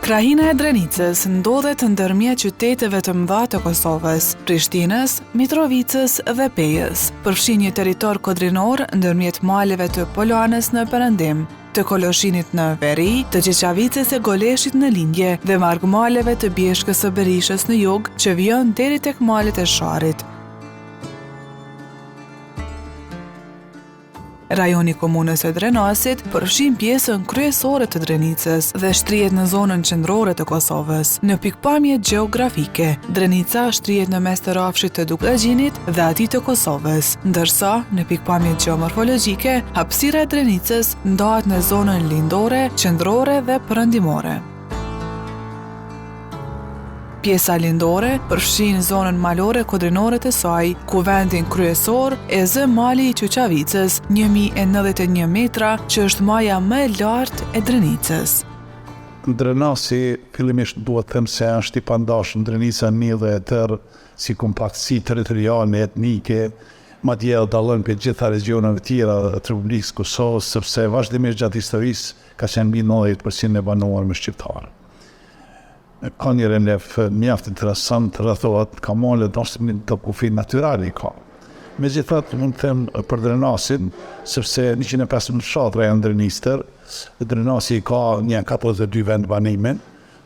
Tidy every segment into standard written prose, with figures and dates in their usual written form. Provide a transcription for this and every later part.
Krahina e Drenicës ndodhet ndërmjet qyteteve të mëdha të Kosovës, Prishtinës, Mitrovicës dhe Pejës. Përfshin një territor kodrinor ndërmjet maleve të Polanës në perëndim, të Koloshinit në veri, të Çiçavicës e Goleshit në lindje dhe vargmaleve të Bjeshkës së Berishës në jug, që vijon deri tek malet e Sharrit. Rajoni i komunës së Drenasit përfshin pjesën kryesore të Drenicës dhe shtrihet në zonën qendrore të Kosovës. Në pikëpamje gjeografike, Drenica shtrihet në mes të rrafshit të Dukagjinit dhe atij të Kosovës, ndërsa në pikëpamje gjeomorfologjike, hapësira e Drenicës ndahet në zonën lindore, qendrore dhe perëndimore. Pjesa lindore përfshin zonën malore kodrinore të saj, ku vendin kryesor e zë mali i Çyçavicës, 1091 metra, që është maja më e lartë e Drenicës. Drenasi, fillimisht duhet të them se është i pandashëm Drenica një dhe e tërë si kompaktësi territoriale, etnike, madje edhe dallon prej gjitha regjioneve tjera të Republikës së Kosovës, sepse vazhdimisht gjatë historisë ka qenë mbi 90 për qind e banuar me shqiptarë. Ka një relief mjaft interesant, rrethohet nga malet, është një të kufi natyral i ka. Megjithatë, mund të them për Drenasin, sepse 115 fshatra janë Drenicë, Drenasi ka një 42 vendbanime,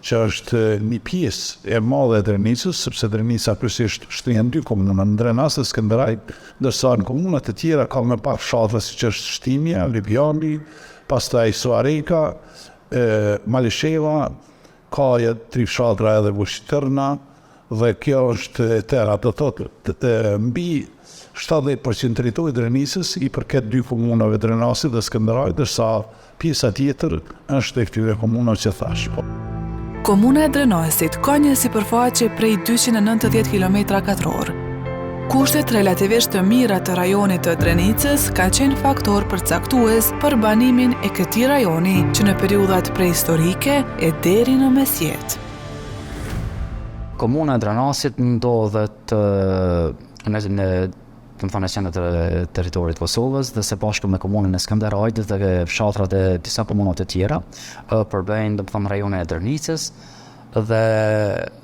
që është një pjesë e madhe e Drenicës, sepse Drenica kryesisht shtrihet në dy komuna, në Drenas dhe Skënderaj, ndërsa në komunat e tjera ka më pak fshatra siç është Shtimja, Lipjani, pastaj Suhareka, Malisheva, Ka ja tri fshatra edhe Vushtrna dhe kjo është e tëra, do thotë mbi 70% territorit Drenicës i përket dy komunave Drenasit dhe Skënderajt, ndërsa pjesa tjetër është e këtyre komunave që thashë. Po. Komuna e Drenasit ka një sipërfaqe prej 290 kilometra katror. Kushtet relativisht të mira të rajonit të Drenicës ka qenë faktor përcaktues për banimin e këtij rajoni që në periudhat prehistorike e deri në mesjetë. Komuna e Drenasit ndodhet në në domethënë në qendër të territorit të Kosovës dhe së bashku me komunën e Skënderajt dhe fshatrat e disa komunave të tjera përbëjnë domethënë rajonin e Drenicës dhe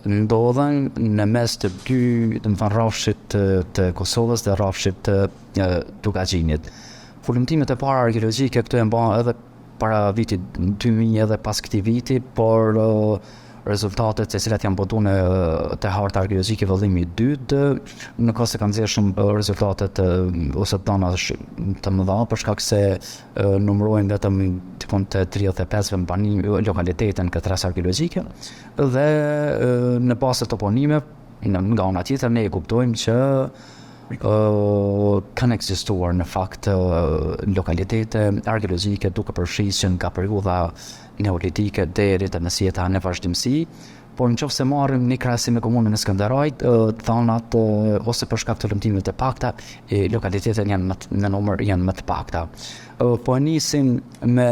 ndodhen në mes të dy, domethënë rrafshit të, të Kosovës dhe rrafshit të Dukagjinit. Hulumtimet e para arkeologjike këtu janë bërë edhe para vitit 2000 edhe pas këtij viti, por rezultatet të cilat janë botuar në te harta arkeologjike vëllimi i dytë, nuk ka se kanë nxjerrë shumë rezultate të ose të dhëna të mëdha për shkak se numërojnë vetëm dikun te 35 vendbanime lokalitete në këtë rast arkeologjike dhe në bazë të toponimeve nga ana tjetër ne e kuptojmë që kanë ekzistuar në fakt lokalitete arkeologjike duke përfshirë që nga periudha neolitike deri te mesjeta në vazhdimësi Por në qoftë se marrim një krahasim me komunën e Skënderajt, të dhënat ose për shkak të hulumtimeve të pakta, lokalitetet janë më të, në numër janë më të pakta. Po e nisim me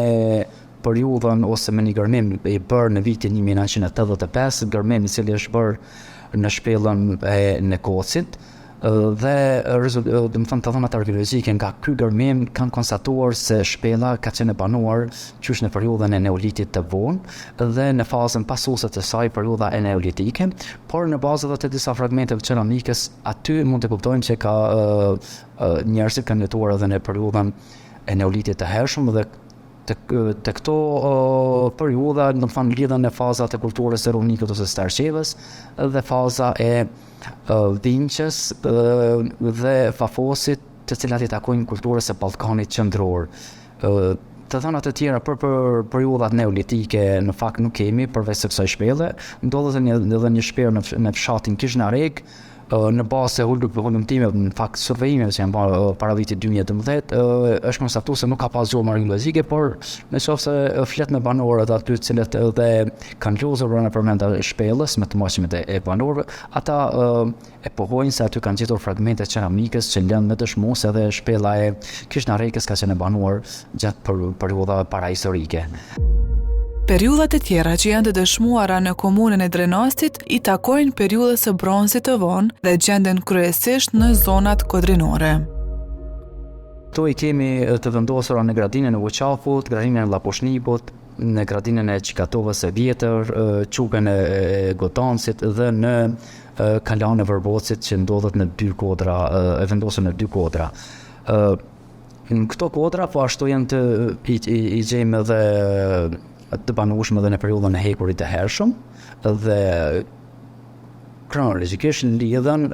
periudhën ose me një gërmim i bërë në vitin 1985, gërmim i cili është bërë në shpellën e Nekocit, Dhe domethënë të dhënat arkeologjike nga ky gërmim kanë konstatuar se shpella ka qenë e banuar qysh në periudhën e Neolitit të vonë dhe në fazën pasuese të saj periudha e Neolitike, por në bazë edhe të disa fragmenteve të qeramikës aty mund të kuptojmë se ka njerëzit kanë jetuar edhe në periudhën e Neolitit të hershëm dhe Te te këto periudha, domethënë lidhen me fazat e kulturës së Rudnikut ose Starçevës dhe faza e Vinçës dhe Fafosit, të cilat i takojnë kulturës së Ballkanit Qendror. Të dhëna të tjera për për periudhat neolitike në fakt nuk kemi përveç se kësaj shpelle, ndodhet edhe një edhe një shpellë në në fshatin Kizhnarekë, Në bazë të hulumtimeve, në fakt survejimeve që janë bërë para vitit 2012, është konstatuar se nuk ka pas gjurmë arkeologjike, por në qoftë se flet me banorët aty të cilët edhe kanë lozur brenda përbrenda shpellës me të moçmit e, e banorëve, ata e pohojnë se aty kanë gjetur fragmente qeramikës që lënë me dëshmu se edhe shpella e Kishnarekës ka qenë e banuar gjatë për, periudhave parahistorike. Periudhat e tjera që janë të dëshmuara në komunën e Drenasit i takojnë periudhës së bronzit të vonë dhe gjenden kryesisht në zonat kodrinore. Këto i kemi të vendosura në gradinën e Vuçakut, gradinën e Llapushnikut, në gradinën e Çikatovës së Vjetër, Çukën e Gotancit dhe në Kalanë e Vërbocit që ndodhet në dy kodra, e vendosur në dy kodra. Në këto kodra po ashtu janë të i, i, i gjejmë edhe të banueshme edhe në periudhën e hekurit të hershëm dhe kronologjikisht lidhen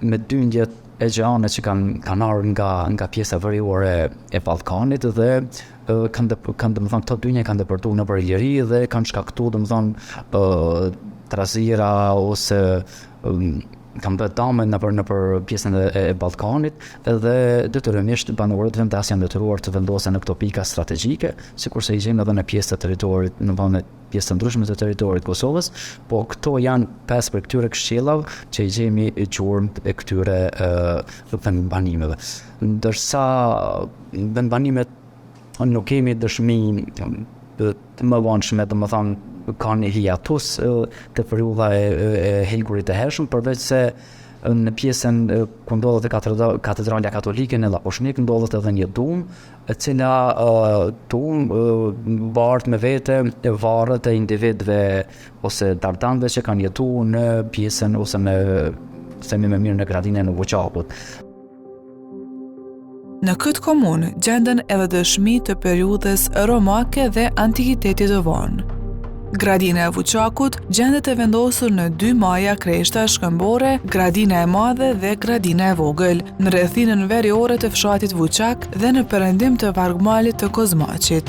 me dyndjet egjeane që kanë kanë ardhur nga nga pjesa veriore e Ballkanit dhe kanë dë, kanë domethënë këto dyndje kanë depërtuar nëpër Iliri dhe kanë shkaktuar domethënë trazira ose kanë bërë dame nëpër nëpër pjesën e, e Ballkanit dhe detyrimisht banorët vendas janë detyruar të vendosen në këto pika strategjike, sikurse i gjejmë edhe në pjesë të territorit, në vende pjesë të ndryshme të territorit të Kosovës, po këto janë pesë prej këtyre kështjellave që i gjejmë gjurmët e këtyre vendbanimeve. Ndërsa vendbanimet nuk kemi dëshmi të më vonshme, domethënë ka një hiatus te periudha e, e hekurit të hershëm, përveç se në pjesën ku ndodhet katedralja katolike në Llapushnik ndodhet edhe një tumë, e cila tumë bart me vete varret e individëve ose dardanëve që kanë jetu në pjesën ose në themi më mirë në gradinën e Vuçakut. Në këtë komunë gjenden edhe dëshmi të periudhës romake dhe antikitetit të vonë. Gradina e Vuçakut gjendet e vendosur në dy maja kreshta shkëmbore, Gradina e Madhe dhe Gradina e Vogël, në rrethinën veriore të fshatit Vuçak dhe në perëndim të vargmalit të Kozmaqit.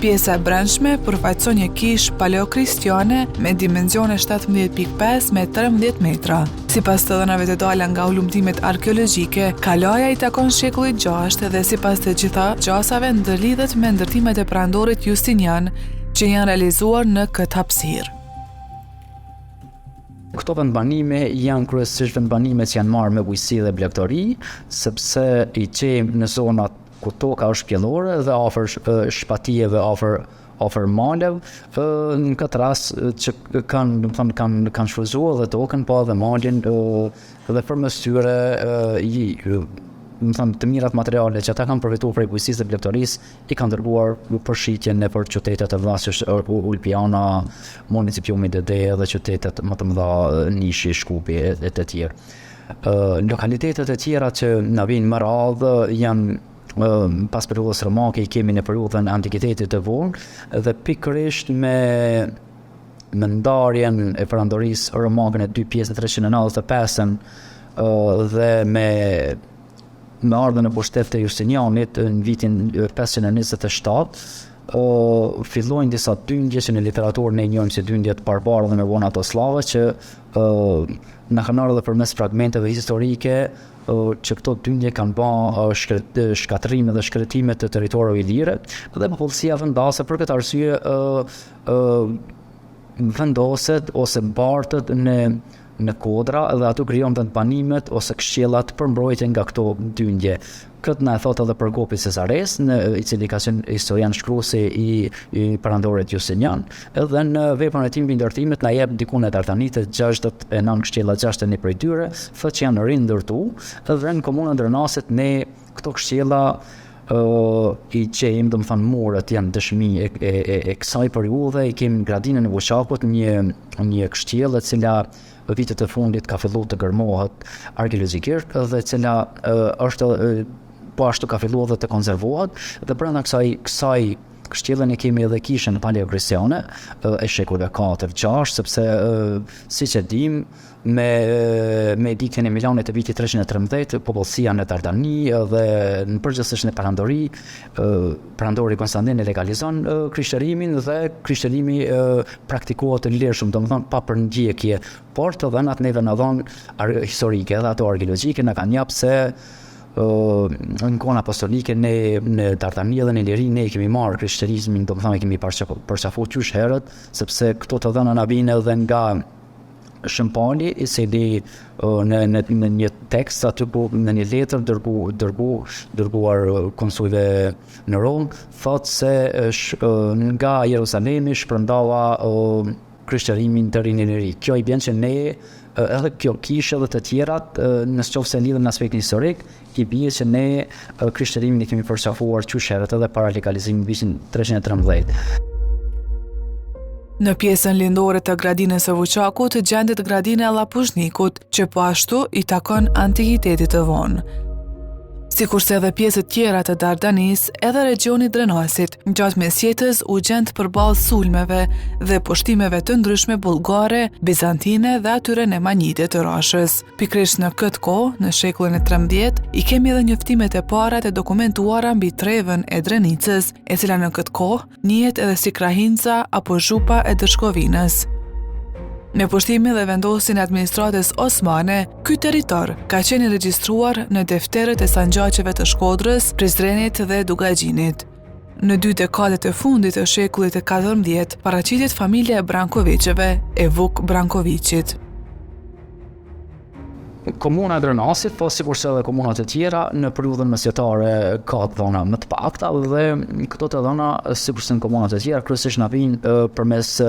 Pjesa e brendshme përfaqëson një kishë paleokristiane me dimensione 17.5 me 13 metra. Sipas të dhënave të dala nga hulumtimet arkeologjike, kalaja i takon shekullit 6 dhe sipas të gjitha gjasave ndërlidhet me ndërtimet e perandorit Justinian që janë realizuar në këtë hapësirë. Këto vendbanime janë kryesisht vendbanime që janë marrë me bujqësi dhe blegtori, sepse i gjejmë në zonat ku toka është pjellore dhe afër shpatijeve, afër afër maleve, në këtë rast që kanë, domethënë kanë kanë shfrytëzuar edhe tokën, po edhe malin dhe përmes tyre i domethënë të mirat materiale që ata kanë përfituar prej bujqësisë dhe blegtorisë i kanë dërguar për shitje nëpër qytetet e mëdha siç është Ulpiana, Municipiumi Dede dhe qytetet më të mëdha Nishi, Shkupi e, e të tjerë. Lokalitetet e tjera që na vijnë më radhë janë pas periudhës romake i kemi në periudhën e antikitetit të vonë dhe pikërisht me me ndarjen e perandorisë romake në dy pjesë në 395-ën dhe me me ardhjen në pushtet të Justinianit në vitin 527 fillojnë disa dyndje që në literaturë ne i njohim si dyndjet barbare dhe më vonë ato sllave që na kanë ardhur edhe përmes fragmenteve historike që këto dyndje kanë ba shkatërrime dhe shkretime të territoreve ilire dhe popullsia vendase për këtë arsye vendoset ose bartet në në kodra dhe aty krijon vendbanimet ose kështjellat për mbrojtje nga këto dyndje. Këtë na e thotë edhe Prokopi i Cezaresë, në, i cili ka qenë historian shkruesi i, i perandorit Justinian, edhe në veprën e tij mbi ndërtimet na jep diku në Dardani të 69 kështjella, 61 prej tyre, thotë që janë rindërtu, dhe në komunën e Drenasit ne këto kështjella uh, i gjejmë, domethënë muret janë dëshmi e, e, e, e kësaj periudhe, i kemi në gradinën e Vuçakut një, një kështjellë e cila vitet e fundit ka filluar të gërmohet arkeologjikisht dhe e cila uh, është uh, po ashtu ka filluar edhe të konservohet dhe brenda kësaj kësaj kështjelle ne kemi edhe kishën paleokristiane e shekujve 4-6 sepse siç e dimë Me me ediktin e Milanit të vitit 313, popullsia në Dardani dhe në përgjithësisht në perandori, perandori Konstantin e legalizon krishterimin dhe krishterimi praktikohet lirshëm, domethënë pa përndjekje, por të dhënat neve na dhënë historike dhe ato arkeologjike na kanë jap se në kohën apostolike ne në Dardani dhe në Iliri ne kemi marrë krishterizmin, domethënë e kemi përqafuar qysh herët, sepse këto të dhëna na vijnë edhe nga Shën Pali, i cili në në në një tekst aty ku në një letër dërgu dërgu dërguar konsujve në Romë, thotë se sh, nga Jerusalemi shpërndava krishterimin deri në Iliri. Kjo i bjen që ne Edhe kjo kishë edhe të tjerat, në qoftë se lidhen në aspektin historik, i bie që ne krishterimin e kemi përqafuar qysh herët edhe para legalizimit në vitin 313. Në pjesën lindore të Gradinës së Vuçakut gjendet Gradina e Llapuzhnikut, që po ashtu i takon antikitetit të vonë. Sikurse edhe pjesët tjera të Dardanisë, edhe regjioni i Drenasit, gjatë mesjetës u gjend përballë sulmeve dhe pushtimeve të ndryshme bullgare, bizantine dhe atyre nemanjide të Rashës. Pikërisht në këtë kohë, në shekullin e 13, i kemi edhe njoftimet e para të dokumentuara mbi trevën e Drenicës, e cila në këtë kohë njihet edhe si Krahinca apo Zhupa e Dërshkovinës. Me pushtimin dhe vendosjen e administratës osmane, ky territor ka qenë i regjistruar në defterët e sanxhaqeve të Shkodrës, Prizrenit dhe Dukagjinit. Në dy dekadet e fundit të shekullit të 14, paraqitet familja e Brankoviqëve, e Vuk Brankoviqit. Komuna e Drenasit, po sikurse edhe komunat e tjera, në periudhën mesjetare ka të dhëna më të pakta dhe këto të dhëna sikurse në komunat e tjera kryesisht na vijnë përmes të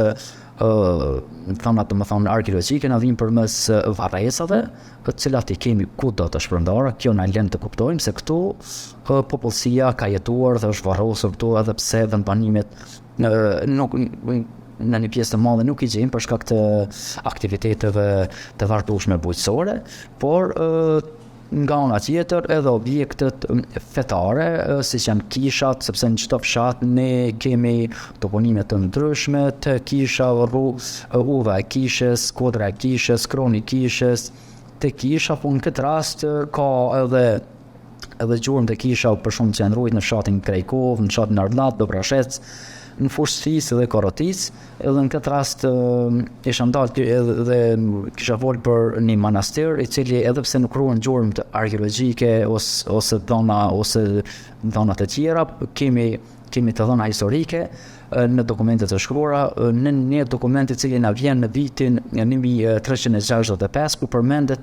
dhënat domethënë arkeologjike na vijnë përmes varrezave, të cilat i kemi kudo të shpërndara, kjo na lën të kuptojmë se këtu popullsia ka jetuar dhe është varrosur këtu edhe pse vendbanimet nuk në një pjesë të madhe nuk i gjejmë për shkak të aktiviteteve të vazhdueshme bujqësore, por nga ana tjetër edhe objektet fetare, siç janë kishat, sepse në çdo fshat ne kemi toponime të ndryshme të kishave, rrugë, udha e kishës, kodra e kishës, kroni i kishës, te kisha, po në këtë rast ka edhe edhe gjurmët e kishave për shembull që janë ruajtur në fshatin Krejkovë, në fshatin Arnat, Dobrashec, në Fushë dhe Koroticë, edhe në këtë rast isha ndalë edhe dhe kisha folë për një manastir i cili edhe pse nuk ruhen gjurmët arkeologjike ose ose dhëna ose dhëna të tjera, kemi kemi të dhëna historike në dokumente të shkruara, në një dokument i cili na vjen në vitin 1365 ku përmendet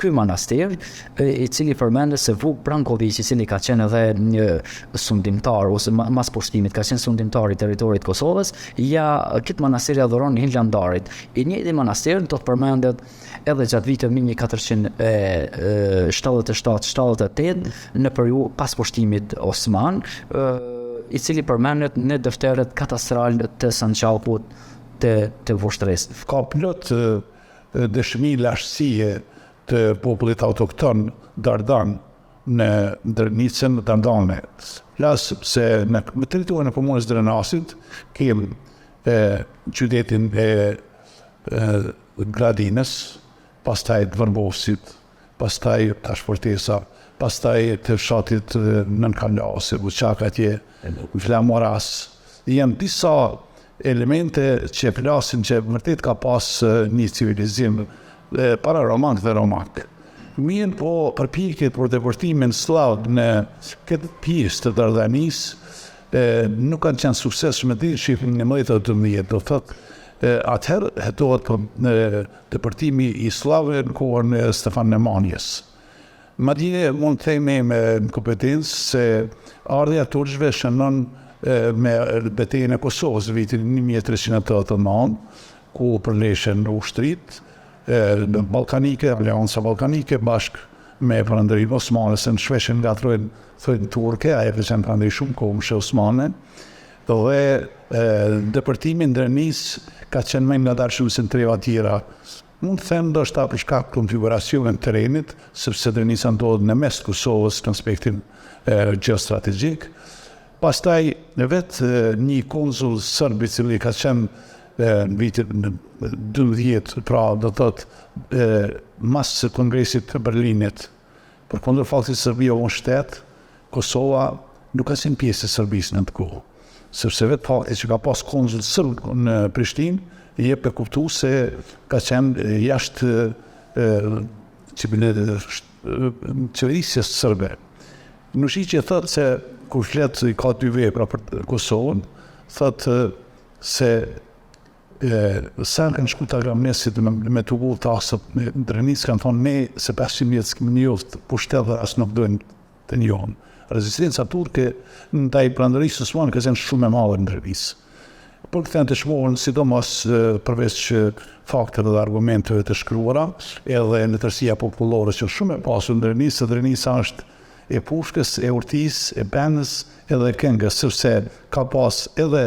Ky manastir, i cili përmendet se Vuk Brankoviq, i cili ka qenë edhe një sundimtar ose mas pushtimit ka qenë sundimtar i territorit të Kosovës, ja këtë manastir ja dhuron Hilandarit. I njëjti manastir do të përmendet edhe gjatë viteve 1477-78 në periudhë pas pushtimit osman, i cili përmendet në defterët katastrale të Sanxhakut të të Vushtrrisë. Ka plot dëshmi lashtësie të popullit autokton dardan në Drenicën Dardane. Flas se në territorin e komunës Drenasit kemi qytetin e Gradinës, pastaj të Vërbosit, pastaj tash Fortesa, pastaj të fshatit Nënkala ose Vuçak atje, Flamuras. Janë disa elemente që flasin që vërtet ka pas një civilizim pararomak dhe romak. Mirëpo përpjekjet për depërtimin sllav në këtë pjesë të Dardanisë nuk kanë qenë suksesshme deri në shekullin 11 dhe 12, do të thotë atëherë hetohet për depërtimi i sllavëve në kohën e Stefan Nemanjës. Madje mund të themi me kompetencë se ardhja e turqve shënon me betejën e Kosovës në vitin 1389, ku përleshen ushtritë ballkanike, Aleanca Ballkanike bashkë me Perandorinë Osmane, se në shpesh e ngatërrojnë, thonë turke, ajo ka qenë perandori shumëkombëshe osmane, dhe depërtimi në Drenicë ka qenë më i ngadalshëm se në treva tjera. Mund të them ndoshta për shkak të konfiguracionit të terrenit, sepse Drenica ndodhet në mes të Kosovës në aspektin gjeostrategjik. Pastaj vetë një konsull serb i cili ka qenë në vitin 12, pra do të thotë mas Kongresit të Berlinit, Përkundër faktit se Serbia u bë shtet, Kosova nuk ka qenë pjesë e Serbisë në atë kohë. Sepse vetë fakti që ka pas konsull serb në Prishtinë, jep me kuptu se ka qenë jashtë qeverisjes serbe. Nushiqi thotë se kur flet ka dy vepra për Kosovën, thotë se Sa kanë shku të agramnesit me, me tubu taksat në Drenicë, kanë thonë ne se 500 vjet s'kemi njoft pushtet dhe as nuk dojmë të njohim. Rezistenca turke ndaj perandorisë osmane ka qenë shumë e madhe në Drenicë. Por këtë dëshmohen sidomos përveç fakteve dhe argumenteve të shkruara, edhe letërsia popullore që është shumë e pasur në Drenicë, se Drenica është e pushkës, e urtisë, e penës edhe e këngës, sepse ka pas edhe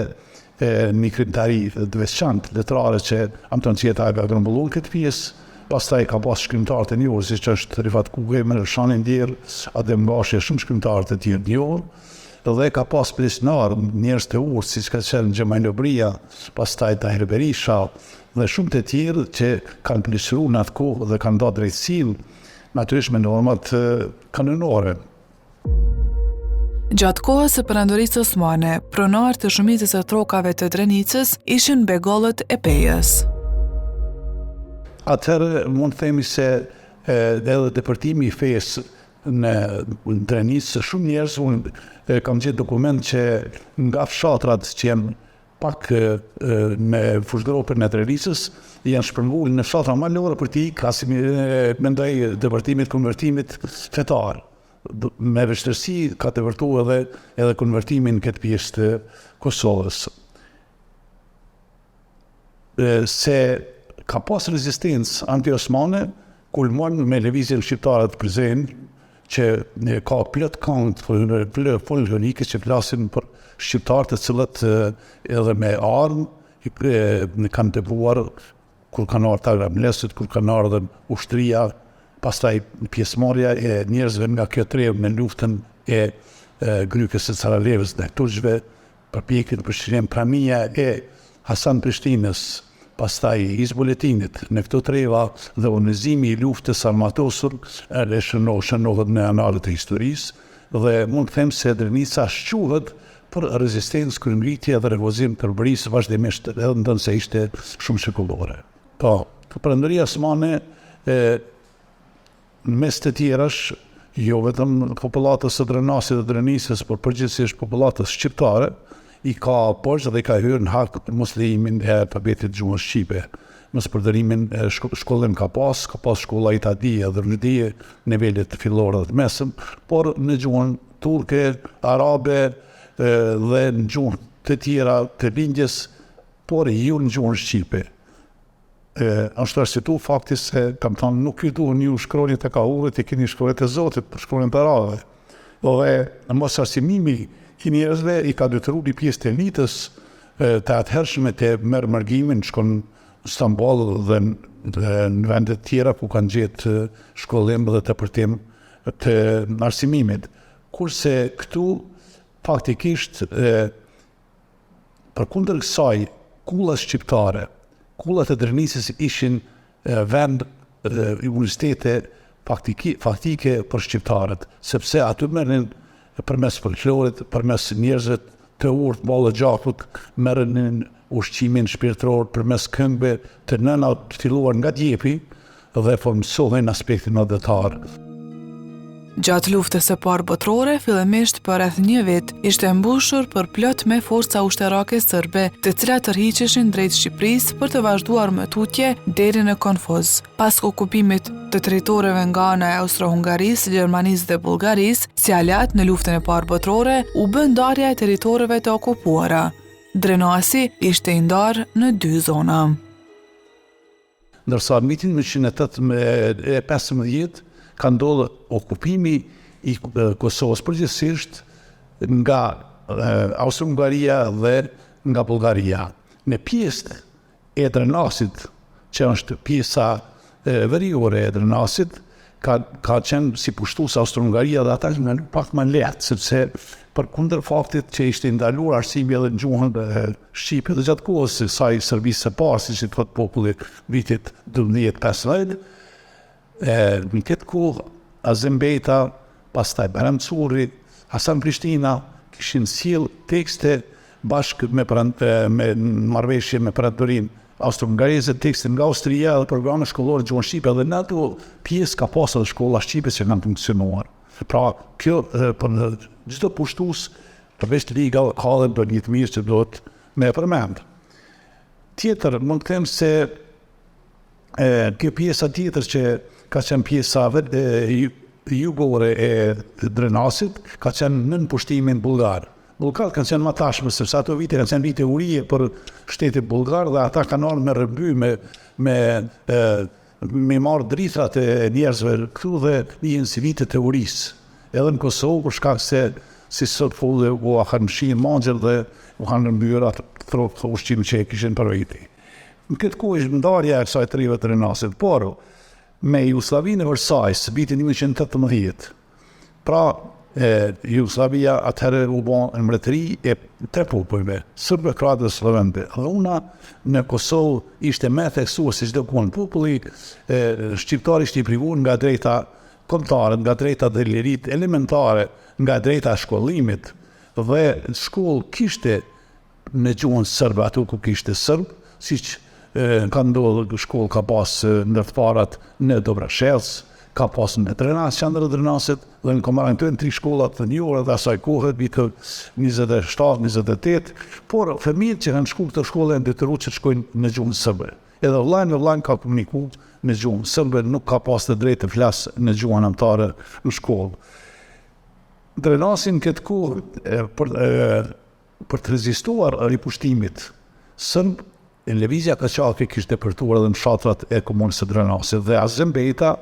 një krijimtari të veçantë letrare që Anton Çetta e ka grumbulluar në këtë pjesë, pastaj ka pas shkrimtarë të njohur siç është Rifat Kukaj, Enver Elshani i ndjerë, Adem Gashi e shumë shkrimtarë të tjerë të njohur, dhe ka pas pleqnarë, njerëz të urtë siç ka qenë Xhemajl Obria, pastaj Tahir Berisha dhe shumë të tjerë që kanë pleqëruar në atë kohë dhe kanë dhënë drejtësinë, natyrisht me normat kanunore. Gjatë kohës së Perandorisë Osmane, pronarë të shumicës së trokave të Drenicës ishin begollët e Pejës. Atëherë mund të themi se edhe depërtimi i fesë në Drenicë, shumë njerëz unë kam gjetë dokument që nga fshatrat që janë pak në fushgropën e Drenicës, janë shpërngulë në fshatra malore për t'i ikë, asi mendoj, depërtimit, konvertimit fetar. Me vështirësi ka depërtu edhe, edhe konvertimi në këtë pjesë të Kosovës. Se ka pas rezistencë anti-osmane, kulmon me lëvizjen shqiptare të Prizrenit, që ka plot këngë folklorike që flasin për shqiptarë të cilët edhe me armë kanë dëbuar kur kanë ardhur tagrambledhësit, kur kanë ardhur ushtria, pastaj pjesëmarrja e njerëzve nga kjo trevë në luftën e grykës së Caralevës ndaj turqve, Përpjekjet për çlirim prania e Hasan Prishtinës, pastaj Isë Boletinit në këto treva dhe organizimi i luftës së armatosur e shënohet në analet e historisë dhe mund të them se Drenica shquhet për rezistencë, kryengritje dhe refuzim të robërisë vazhdimisht edhe ndonëse ishte shumëshekullore. Po, Perandoria Osmane e Mes të tjerash, jo vetëm popullatës së Drenasit dhe Drenicës, por përgjithësisht popullatës shqiptare, i ka borxh dhe i ka hyrë në hak moslejimin e alfabetit të gjuhës shqipe. Mospërdorimin e shkollim ka pas, ka pas shkolla itadie dhe ryshdie, nivelit fillor dhe të mesëm, por në gjuhën turke, arabe dhe në gjuhë të tjera të lindjes, por jo në gjuhën shqipe. E, është arsyetu fakti se, kam thonë, nuk ju duhen ju shkronjat e kahurit, i keni shkronjat e Zotit, për shkronjat arabe. Dhe mos arsimimi i njerëzve i ka detyru një pjesë të elitës të atëhershme të merr mërgimin, shkon në Stamboll dhe në vende të tjera ku kanë gjetë shkollim dhe depërtim të arsimimit. Kurse këtu faktikisht Përkundër kësaj, kullat shqiptare, kullat e Drenicës ishin vend universitete faktike, faktike për shqiptarët, sepse aty merrnin përmes folklorit, përmes njerëzve të urtë, ballë gjakut, merrnin ushqimin shpirtëror përmes këngëve të nënave të filluar nga djepi, dhe formësohej në aspektin atdhetar. Gjatë luftës së parë botërore, fillimisht për rreth një vit, ishte mbushur përplot me forca ushtarake sërbe, të cilat tërhiqeshin drejt Shqipërisë për të vazhduar më tutje deri në Konfuz. Pas okupimit të territoreve nga ana e Austro-Hungarisë, Gjermanisë dhe Bullgarisë, si aleat në luftën e parë botërore, u bë ndarja e territoreve të okupuara. Drenasi ishte i ndarë në dy zona. Ndërsa në vitin 1915 ka ndodhur okupimi i Kosovës përgjithësisht nga Austro-Hungaria dhe nga Bullgaria. Në pjesë e Drenasit, që është pjesa veriore e Drenasit, ka ka qenë si pushtues Austro-Hungaria dhe ata kanë kalu pak më lehtë, sepse përkundër faktit që ishte i ndaluar arsimi edhe në gjuhën shqipe dhe gjatë kohës së saj Serbisë së parë, siç i thotë populli vitit 12-15, e, në këtë kohë Azem Bejta, pastaj Bajram Curri, Hasan Prishtina, kishin sjell tekste bashkë me, me marrëveshje me perandorinë austro-hungareze, tekste nga Austria dhe programe shkollore gjuhën shqipe dhe në ato pjesë ka pasur edhe shkolla shqipe që kanë funksionuar. Pra, kjo për çdo pushtues përveç të ligave ka edhe ndonjë të mirë që duhet me e përmend. Tjetër, mund të them se e, kjo pjesa tjetër që ka qenë pjesa vetë jugore e Drenasit, ka qenë nën pushtimin bullgar. Bullgarët kanë qenë më të ashpër, sepse ato vite kanë qenë vite urie për shtetin bullgar dhe ata kanë ardhur me rrëmby me me e, me marrë drithrat e njerëzve këtu dhe njihen si vitet e urisë. Edhe në Kosovë për shkak se si sot fulle ua kanë fshirë mangjën dhe u kanë rrëmbyer atë trokë ushqim që e kishin për veti. Në këtë kohë ishte ndarja e kësaj treve të Drenasit, por me Jugosllavinë e Versajs, vitin 1918, pra e, Jugosllavia atëherë u bë mbretëri e tre popujve, serbëve, kroatëve dhe sllovenëve. Dhuna në Kosovë ishte më e theksuar se çdo kohë populli e, shqiptar ishte i privuar nga drejta kombëtare, nga drejta dhe liritë elementare, nga drejta e shkollimit dhe shkollë kishte në gjuhën sërbe aty ku kishte sërb, siç ka ndodhur shkollë ka pas ndër të parat në Dobrashec, ka pas në Drenas, qendër të Drenasit dhe në Komaran këto janë tri shkolla të njohura të asaj kohe, vitet 27, 28, por fëmijët që kanë shkuar këto shkolla janë detyruar që të shkojnë në gjuhën sërbe. Edhe vëllai me vëllain ka komuniku në gjuhën sërbe, nuk ka pas të drejtë të flasë në gjuhën amtare në shkollë. Drenasi në këtë kohë për Për të rezistuar ripushtimit sërb, lëvizja kaçake kishte depërtuar edhe në fshatrat e komunës së Drenasit dhe Azem Bejta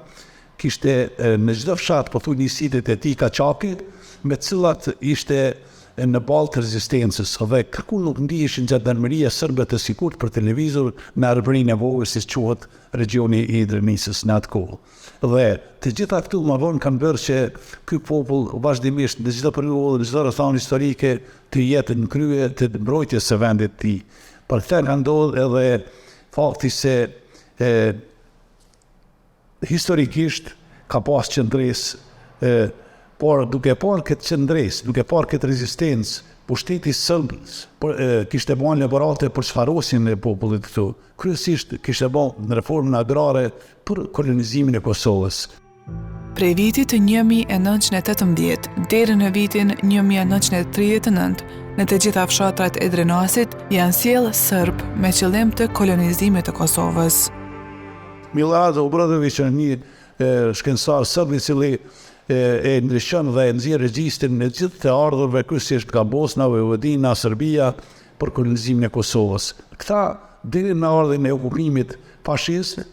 kishte në çdo fshat pothuaj njësitet e tij kaçake me të cilat ishte në ballë të rezistencës dhe kërkund nuk ndiheshin xhandarmëria sërbe të sigurt për të lëvizur në Arbërinë e Vogël siç quhet regjioni i Drenicës në atë kohë. Dhe të gjitha këto më vonë kanë bërë që ky popull vazhdimisht në çdo periudhë, në çdo rrethanë historike të jetë në krye të mbrojtjes së vendit të tij. Për këtë ka ndodhur edhe fakti se e, historikisht ka pas qëndresë, e, por duke parë këtë qëndresë, duke parë këtë rezistencë, pushteti sërb për, e, kishte bërë elaborate për shfarosjen e popullit këtu. Kryesisht kishte bërë reformën agrare për kolonizimin e Kosovës. Prej vitit 1918 deri në vitin 1939, në të gjitha fshatrat e Drenasit janë sjellë sërbë me qëllim të kolonizimit të Kosovës. Milorad Obradović është një shkencëtar sërb i cili e ndryshon dhe e nxjerr regjistrin e gjithë të ardhurve kryesisht nga Bosna, Vojvodina, Serbia për kolonizimin e Kosovës. Këta deri në ardhjen e okupimit fashist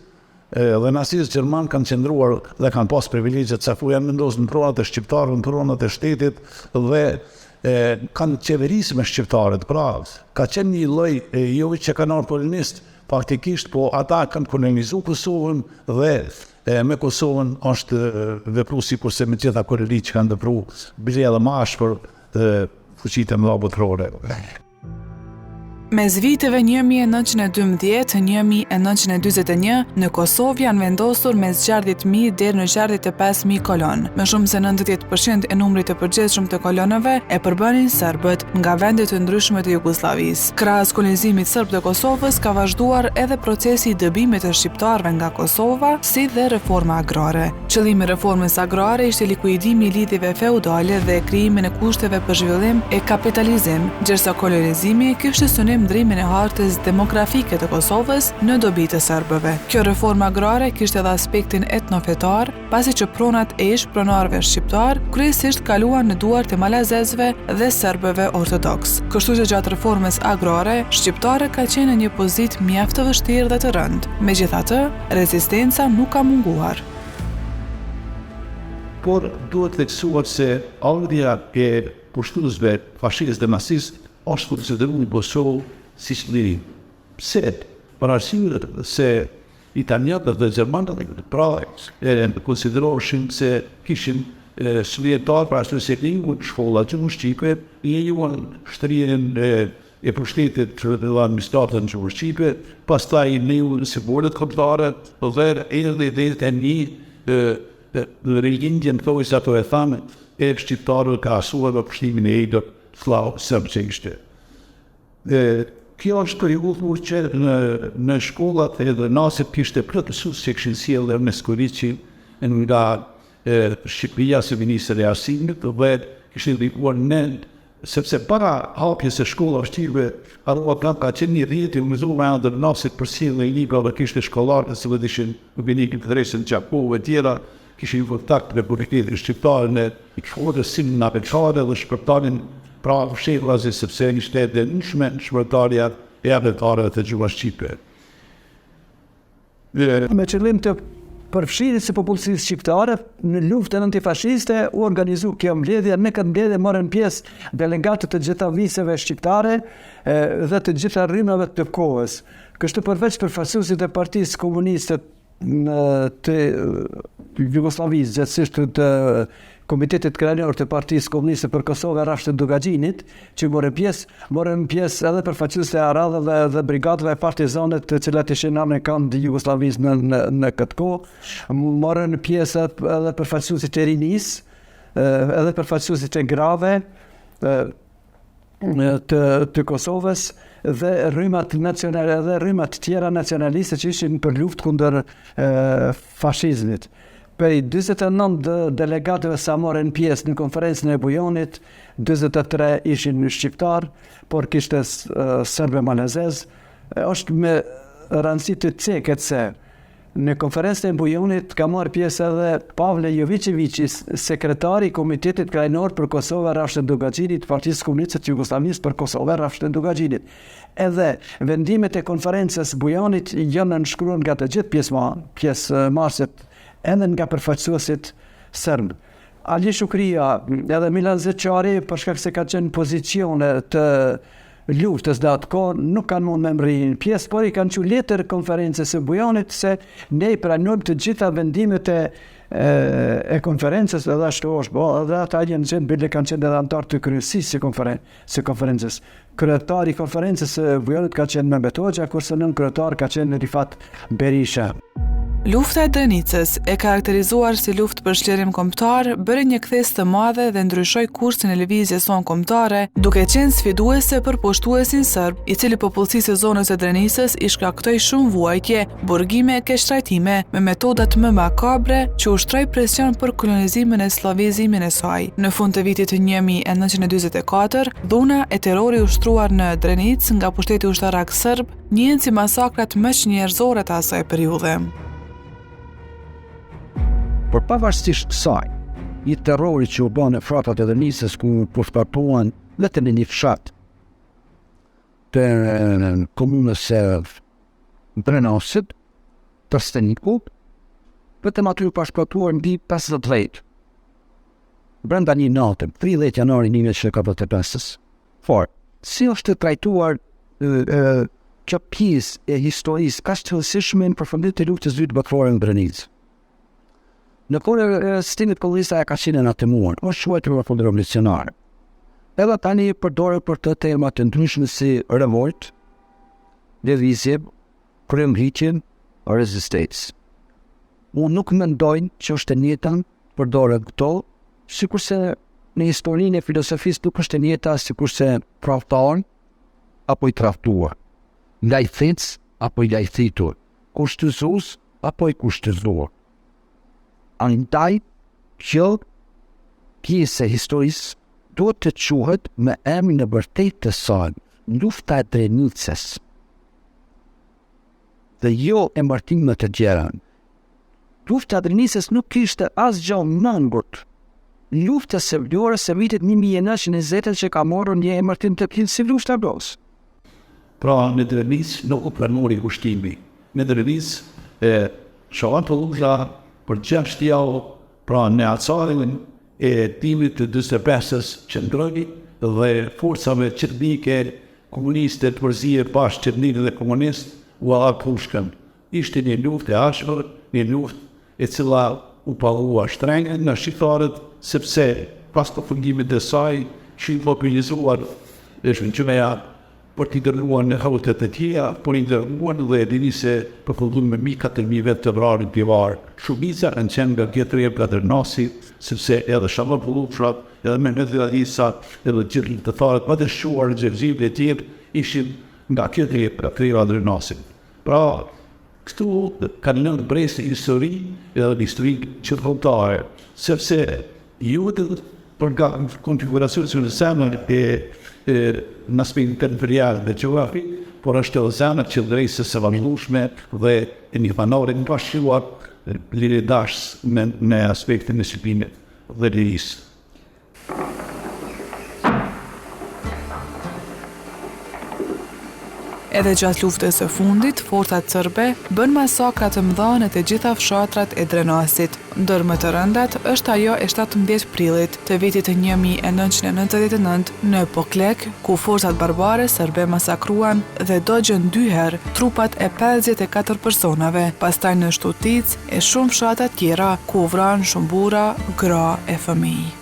dhe nazist gjerman kanë qëndruar dhe kanë pas privilegje të caktuara, janë vendosur në pronat e shqiptarëve, në pronat e shtetit dhe e, kanë qeverisë me shqiptarët. Pra, ka qenë një lloj e, jo që kanë ardhur kolonist, faktikisht, po ata kanë kolonizuar Kosovën dhe e, me Kosovën është vepru sikurse me gjitha kolonitë që kanë vepru, bile edhe më ashpër fuqitë e mëdha botërore. Mes viteve 1912-1941, në Kosovë janë vendosur mes 60.000 deri në 65.000 kolonë. Më shumë se 90% e numrit të përgjithshëm të kolonëve e përbënin serbët nga vende të ndryshme të Jugosllavisë. Krahas kolonizimit serb të Kosovës ka vazhduar edhe procesi i dëbimit të shqiptarëve nga Kosova, si dhe reforma agrare. Qëllimi i reformës agrare ishte likuidimi i lidhjeve feudale dhe krijimin e kushteve për zhvillim e kapitalizim, gjersa kolonizimi kishte synim ndrimin e hartës demografike të Kosovës në dobi të serbëve. Kjo reformë agrare kishte edhe aspektin etnofetar, pasi që pronat e ish-pronarëve shqiptarë kryesisht kaluan në duart e malazezëve dhe serbëve ortodoksë. Kështu që gjatë reformës agrare, shqiptarët kanë qenë në një pozitë mjaft të vështirë dhe të rëndë. Megjithatë, Rezistenca nuk ka munguar. Por duhet theksuar se ardhja e pushtuesve fashistë dhe nazistë është konsideruar në Kosovë si çlirim. Pse? Për arsye se italianët dhe gjermanët pra konsideroheshin se kishin çlirimtarë për arsye se lejuan shkollat gjuhën shqipe, lejuan shtrirjen e e pushtetit dhe administratën në gjuhën shqipe, pastaj lejuan simbolet kombëtare dhe erdhi deri te një rilindje në thonjëza ato e thanë e shqiptarëve krahasuar me pushtimin e egër sllav serb që ishte. E, kjo është periudhë që në, në shkollat e Drenasit kishte plot mësues që kishin sjellë Ernest Koliqi nga e, Shqipëria si ministër i arsimit dhe kishin ndikuar në Sepse para hapjes së shkollave shqipe, harrova prapë ka qenë një rrjet i organizuar me anë të Drenasit për sjelljen e librave, kishte shkollarë të cilët ishin në Drejsën, Gjakovë e tjera, kishin kontakt me komunitetin shqiptar në shkollën si në abetare dhe shpërtanin. Pra fshehurazi sepse ishte e dënueshme shpërndarja e abetare të gjuhës shqipe. Me qëllim të përfshirjes së popullsisë shqiptare në luftën antifashiste u organizu kjo mbledhje. Në këtë mbledhje morën pjesë delegatë të gjitha viseve shqiptare dhe të gjitha rrymave të kohës. Kështu përveç përfaqësuesit e Partisë Komuniste të Jugosllavisë, gjegjësisht të Komitetit Krajinor të Partisë Komuniste për Kosovë e Rrafsh të Dukagjinit, që morën pjesë, morën pjesë edhe përfaqësuesit e aradhave dhe brigadave partizane të cilat ishin anekënd Jugosllavisë në, në, në këtë kohë, morën pjesë edhe përfaqësuesit e rinisë, edhe përfaqësuesit e grave, të të Kosovës dhe rrymat nacionale dhe rrymat tjera nacionaliste që ishin për luftë kundër fashizmit. Prej 49 delegatëve sa morën pjesë në konferencën e Bujanit, 43 ishin shqiptarë, por kishte serbë e malazezë. Është me rëndësi të ceket se Në konferencën e Bujanit ka marrë pjesë edhe Pavle Joviçeviqi, sekretari i Komitetit Krajinor për Kosovë e Rrafsh të Dukagjinit, Partisë Komuniste të Jugosllavisë për Kosovë e Rrafsh të Dukagjinit. Edhe vendimet e konferencës Bujanit janë nënshkruar nga të gjithë pjesëmarrësit, edhe nga përfaqësuesit serbë. Ali Shukria edhe Milan Zeqari, për shkak se ka qenë në pozicione të luftës në atë kohë nuk kanë mund me mrri në pjesë, por i kanë çu letër konferencës së Bujanit se ne i pranojmë të gjitha vendimet e e konferencës edhe ashtu është bo, edhe ata janë qenë, bile kanë qenë edhe anëtarë të kryesisë së konferen së konferencës. Kryetari i konferencës së Bujanit ka qenë Mehmet Hoxha, kurse nënkryetar ka qenë Rifat Berisha. Lufta e Drenicës, e karakterizuar si luftë për çlirim kombëtar, bëri një kthesë të madhe dhe ndryshoi kursin e lëvizjes sonë kombëtare, duke qenë sfiduese për pushtuesin serb, i cili popullsisë së zonës së Drenicës i shkaktoi shumë vuajtje, burgime e keqtrajtime, me metodat më makabre që ushtroi presion për kolonizimin e sllavizimin e saj. Në fund të vitit 1944, dhuna e terrori ushtruar në Drenicë nga pushteti ushtarak serb Njihen si masakrat më çnjerëzore të asaj periudhe. Por pavarësisht kësaj, një terrori që u bë në fshatrat e Drenicës ku u pushkatuan vetëm në një fshat të komunës së Drenasit, Trsteniku, vetëm aty u pushkatuar mbi 50 vetë. Brenda një nate, 30 janari 1945-ës, Por, si është trajtuar kjo pjesë e historisë kaq të rëndësishme në përfundim të luftës së dytë botërore në Drenicë? Në kohën e sistemit komunist ajo ka qenë anatemuar, është quajtur kundërrevolucionare. Edhe tani përdoret për të terma të ndryshme si revolt, lëvizje, kryengritje, rezistencë. Unë nuk mendoj që është e njëjta përdoren këto, sikurse në historinë e filozofisë nuk është e njëjta sikurse tradhtar apo i tradhtuar, lajthitës apo i lajthitur, kushtëzues apo i kushtëzuar. Andaj, kjo pjesë e historisë duhet të quhet me emrin e vërtetë të saj, lufta e Drenicës, dhe jo emërtime të tjera. Lufta e Drenicës nuk kishte asgjë mangut luftës së Vlorës së vitit 1920 që ka marrë një emërtim të tillë si Lufta e Vlorës. Pra në Drenicë nuk u pranoi pushtimi. Në Drenicë e Shaban Polluzha për 6 javë, pra në acarin e dimrit të 45-ës qëndroi dhe forcave çetnike komuniste të përzier bashkë çetnikë dhe komunistë ua dha pushkën. Ishte një luftë e ashpër, një luftë e cila u pagua shtrenjtë nga shqiptarët, sepse pas përfundimit të saj ishin mobilizuar gjoja për t'i dërguar në fronte të tjera, por i dërguan dhe e dini se përfunduan me mbi 4.000 vetë të vrarë në Tivar. Shumica kanë qenë nga kjo trevë nga Drenasi, sepse edhe Shaban Polluzha, edhe Mehmet Gradisa, edhe gjithë luftëtarët më të shquar në Xhevzinë e tjerë ishin nga kjo trevë, nga treva e Drenasit. Pra, këtu kanë lënë mbresë në histori edhe në histori gjithëkombëtare, sepse jo vetëm për nga konfiguracioni që në zemrën e, e në aspektin territorial dhe gjeografik, por është edhe zemra e qëndresës së vazhdueshme dhe e një fanari të pashquar liridashës në, në aspektin e disiplinës dhe lirisë. Edhe gjatë luftës së fundit, forcat serbe bënë masakra të mëdha në të gjitha fshatrat e Drenasit. Ndër më të rëndat është ajo e 17 prillit të vitit 1999 në Poklek, ku forcat barbare serbe masakruan dhe dogjën dy herë trupat e 54 personave, pastaj në Shtuticë e shumë fshatra tjera ku u vranë shumë burra, gra e fëmijë.